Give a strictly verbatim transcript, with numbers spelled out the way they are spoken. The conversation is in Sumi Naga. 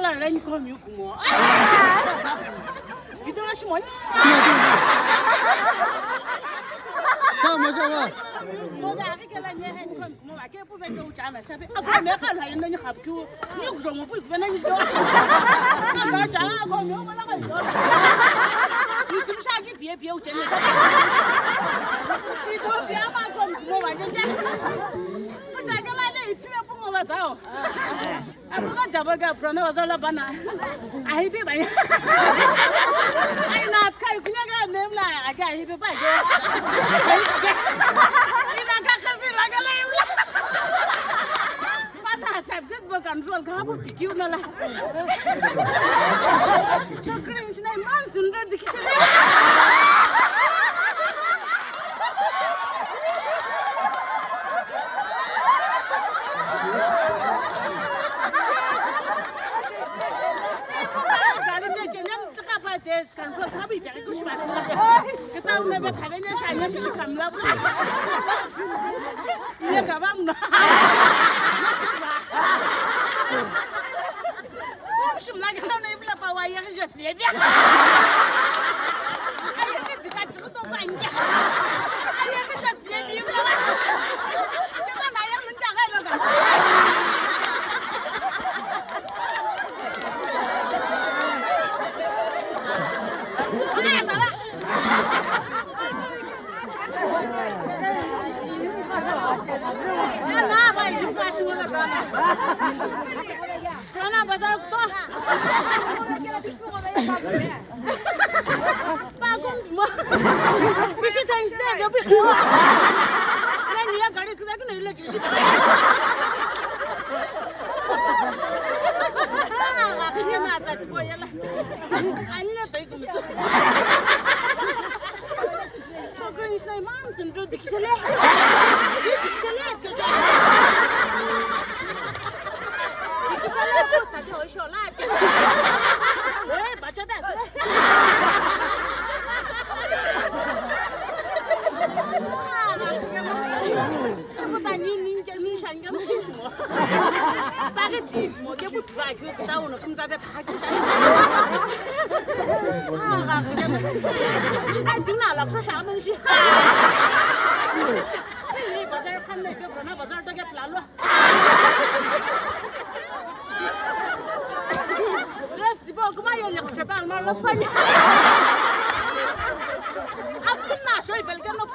Rani komi kumo. Video shimoni. Sa mo sa wa. Mo da ke la nye hen komi kumo wa ke pu ve ke u cha ma sa be. Ako me ka la yin ni khap ku. Ni ku jo mo pu ve na ni jo. Ka cha ako me mo la ka jo. Ni tu sa ki pie pie u che ni. Ni to pie ma komi kumo wa ke. Mo cha ke la le pie pu mo wa zao. Abuka jaba ka prana wazala bana. Ahibi baya. Ai na kai kunya ka nem la aka ahibi baya. Ina ka kasi la ka la yula. Bana tablet bo control ka bu pikiu na la. Chokri nishina man sundar dikishale. Kumshum la gana na ibla pa wa ya je fie bia. Aye ke dika chuto pa nja. Aye ke je fie bia. Kama na ya mun ta ga lo ga. Aye ta ba. Ana ba yu ka shi wala ba. Ana bazar ko. Pa ko mo. Bishi time stay ga bi ko. Nani ya gari tu lagi nahi lagi bishi. Ani na ta ko yala. Ani na tai ko. Chokri nishina imam sundru dikishale. Dikishale. Dikishale ko sadi hoi shola. Eh, bacha da se. Ako ta ni ni ke ni shan ke ni mo. Spaghetti mo ke bu ba ke ta uno kumza be. Ai, dina la, so sha man shi. Ni bazar khan na ke bana bazar to get la lo. Rest di bo kuma yo le ko chepa ma lo fanya. Ab kunna shoy bel ke no.